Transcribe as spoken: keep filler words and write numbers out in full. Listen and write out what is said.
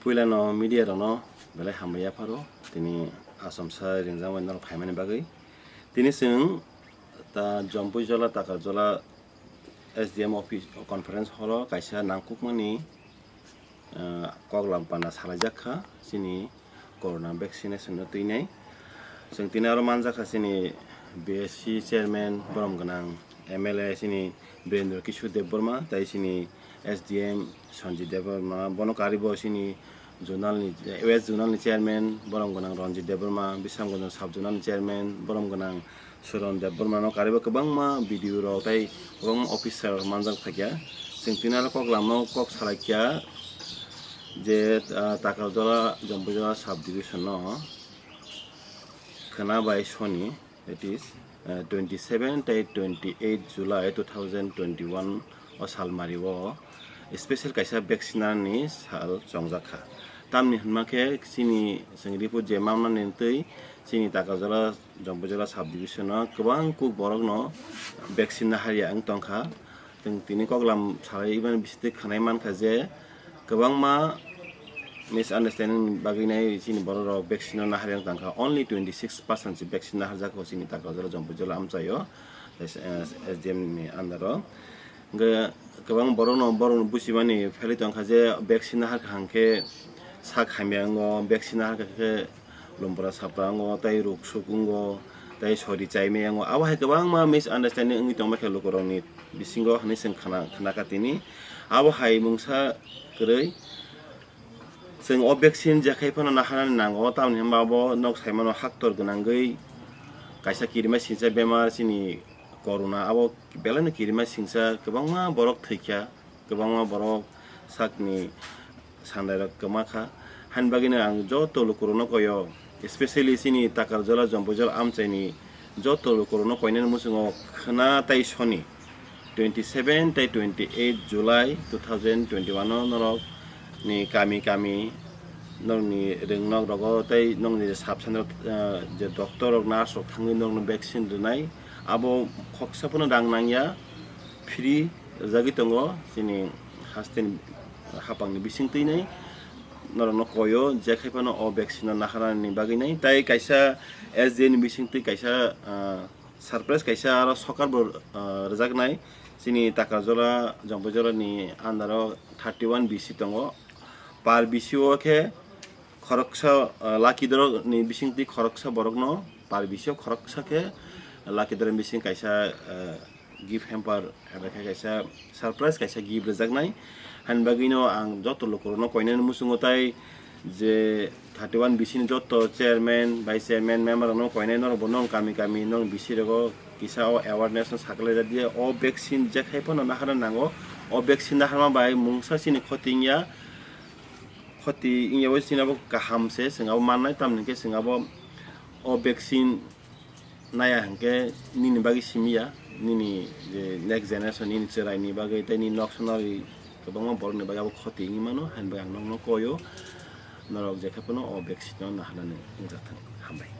Puilano media rokno belai hambai yapharo tini Achomsa ringjak bai norok phaimani bagwi. Tini chwng ta Jompuijola Takarjola S D M office conference hall o kaisa nangkukmani, ah, koklam panda salaijak kha chini corona vaccination no twinai. Chwng tini aro manjak kha chini B S C chairman borom gwnang M L A chini Birendra Kishore Debbarma, tai chini S D M Sanjit Debbarma, bono karibo chini zonal ni, West zonal ni chairman borom gwnang Ranjit Debbarma, Bisramganj sub zonal ni chairman borom gwnang Suron Debbarma no karibo kwbangma B D O rok tai kwbangma officer rok manjak phaikha. Chwng tini aro koklam no kok salaikha je, ah, Takarjola Jompuijola sub division no khwna bai soni, that is, uh, twenty seven tei twenty eight July two thousand twenty one o salmari o special kaisa vaccine ni sal chongjak kha. Tamni hwnma khe chini chwng report je mamnani twi chini Takarjola Jompuijola sub division o kwbang kuk borok no vaccine naharya wng tongkha. Chwng tini koklam salai mani bisingtwi khwnai mankha je kwbangma misunderstanding bagwi nai chini borok rok vaccine no naharya wng tongkha, only twenty six percent se vaccine naharjak o chini Takarjola Jompuijola amchaio, S D M ni under o. Hwnkhe kwbang borok no, borok no buchimani phailwi tongkha je vaccine naharkha hwnkhe sak hamya wngo, vaccine naharkha khe lumpra sapra wngo, tei ruk suk wngo, tei sori chaimai wngo. Abo hai kwbangma misunderstanding wngwi tongma khe lukurokni bisingo hwnwi chwng khna-, khnakha tini. Abo hai mungsa kwrwi chwng o vaccine jekhai phano naharnani nango, tamni hwnba abo nok saimano haktor gwnangwi kaisa kirima singsa bemar chini corona, abo belaino kirima singsa kwbangma borok thwikha. Kwbangma borok sakni sandairok kwma kha. Haini bagwino ang joto lukurokno koyo, especially chini Takarjola Jompuijola amchaini joto lukurokno koinani muchungo khwna tai soni twenty seven tei twenty eight July two thousand twenty one o norok ni kami kami, norokni rwngnok rogo tei nokni sub center, ah, je doctor rok, nurse rok thangwi norokno vaccine rwnai. Abo khoksa phano rang nangya, free rwjagwi tongo chini hasteni hapangni bisingtwi nai. Norokno koyo jekhai phano o vaccine no naharnani bagwi nai. Tai kaisa S D A ni bisingtwi kaisa, ah, surprise kaisa aro sokar bo, ah, rwjaknai. Chini Takarjola, Jompuijola ni under o thirty one B C tongo. Per B C o khe khoroksa, ah, lucky draw ni bisingtwi khoroksa borokno per bisio khoroksa khe lucky draw bising kaisa, ah, gift hamper eba khe kaisa surprise kaisa gift rwjaknai. Haini bagwino ang joto lukurokno koinani muchungo tai je thirty one B C ni joto chairman, vice chairman, member rokno koinai norokbo nong kami kami nong B C rogo kisa o awareness no saklai jadiya o vaccine jekhai phano naharna nango. O vaccine naharma bai mungsa chini khoti wngya. Khoti wngya bo chini abo kaham se, chwng abo mannai, tamni hwnkhe chwng abo o vaccine naya hwnkhe nini bagwi simi ya, nini je next generation, nini chwraini bagwi tei nini nok sanarwi kwbangma borokni bagwi abo khoti wngwi mano, haini bagwi ang nokno koyo, norok jekhe phano o vaccine no naharnani wngjaktha. Hambai.